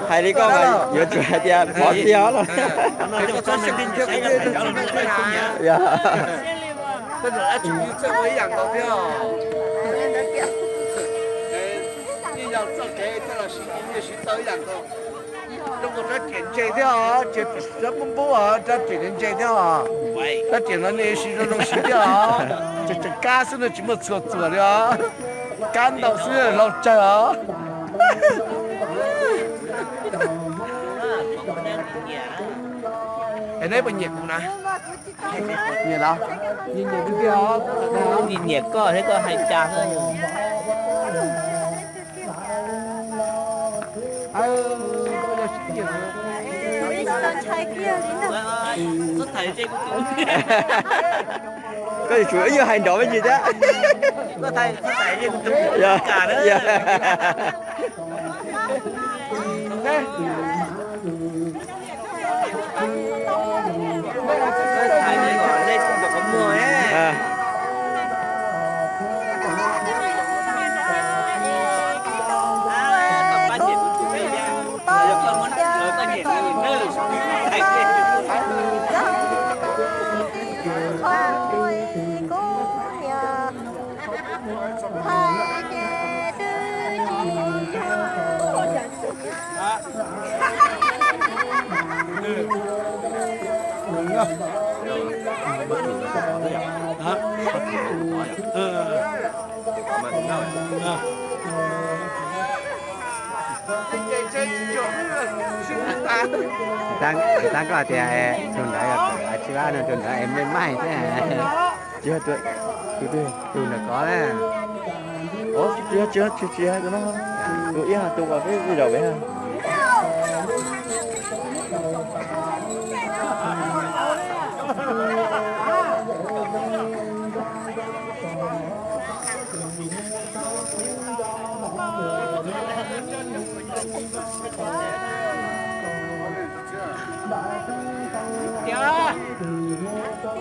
Hais li koj mas yuav tsum hais tias pov tiag los. Zoo nkaus rab riam ntse thiab os, rab pub npub os, rab riam ntse thiab os. Rab riam no nej siv zoo zoo siv thiab os. Tseem tseem kab xwb no tsis muaj txhua txuas li os. Kab ntau xwb hlau tsawg os. Es neb puas nyiam kuv na? Nyiam los? Nyiam koj thiab koj hais cas. Koj yuav tsum ib nyuag hais nrov me ntsis thiab. Tab koj tias tus ntawd tsis vaj no, tus ntawd es mej maij thiab. Tsis yog tus twg, tus ntawm kov na. Tsis yog, tsis yog, tsis yog tus no, tus ib hais tus uas peb zaum pem.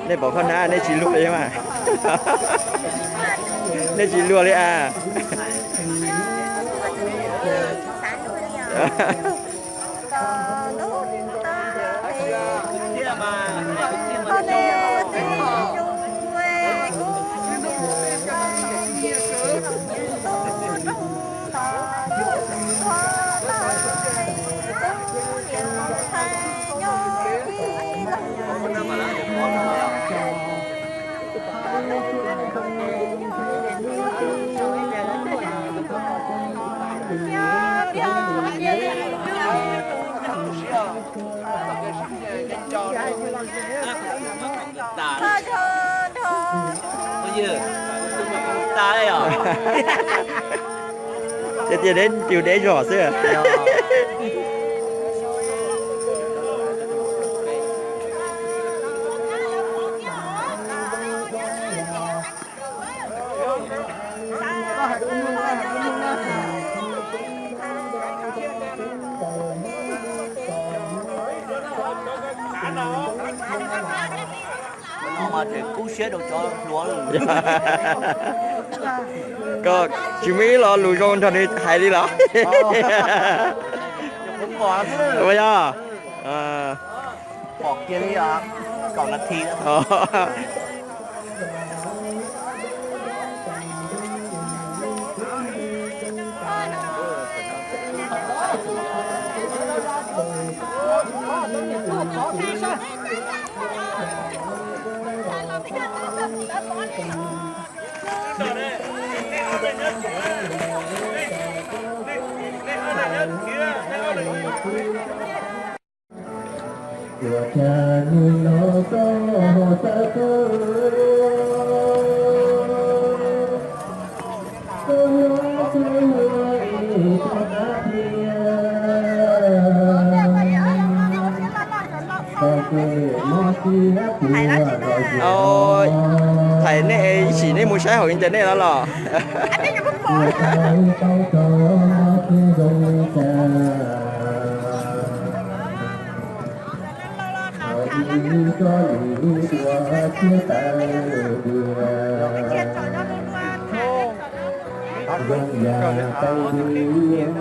Nej pom qhov na, nej tsis luag li mas. Nej tsis luag li a. Tias tias deb tus deb zog xwb. Koj tsis muaj ib lo lus zoo nrog nws hais li los? Ua yog. Thaum nej ib sim nej mus saib hauv internet no los? Ua cas tau tau mob thiab zoo li cas? Thiab tawm dua, zoo yam peb ntiag,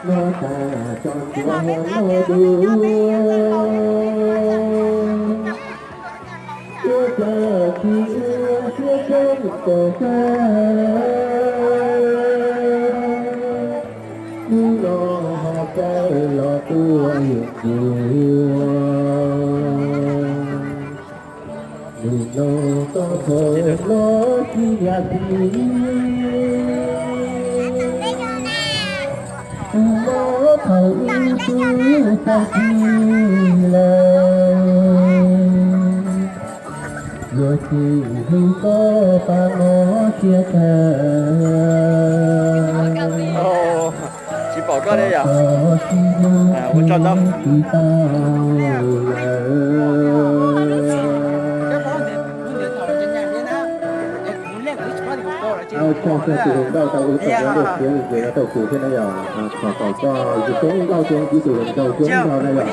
noj tas tso ncuav ho noj dua. Ua cas tsis ua siab tseeb txawm kawg, hnub no ho txawj los tua yus tus. Nim no tau thaum no tsis yam dab tsi, tus mob thaum ub twb tag kiag lawm, luag tsis hlub koj pab mob siab kawg. Tsis pom koj li yom. Ua tsaug ntau. Tsaug rau tus hluas nkauj tau ua tsaug ntau tus thiab na yom, thov kom koj yug tau nkauj zoo ib tus hluas nkauj zoo ib tus na yom.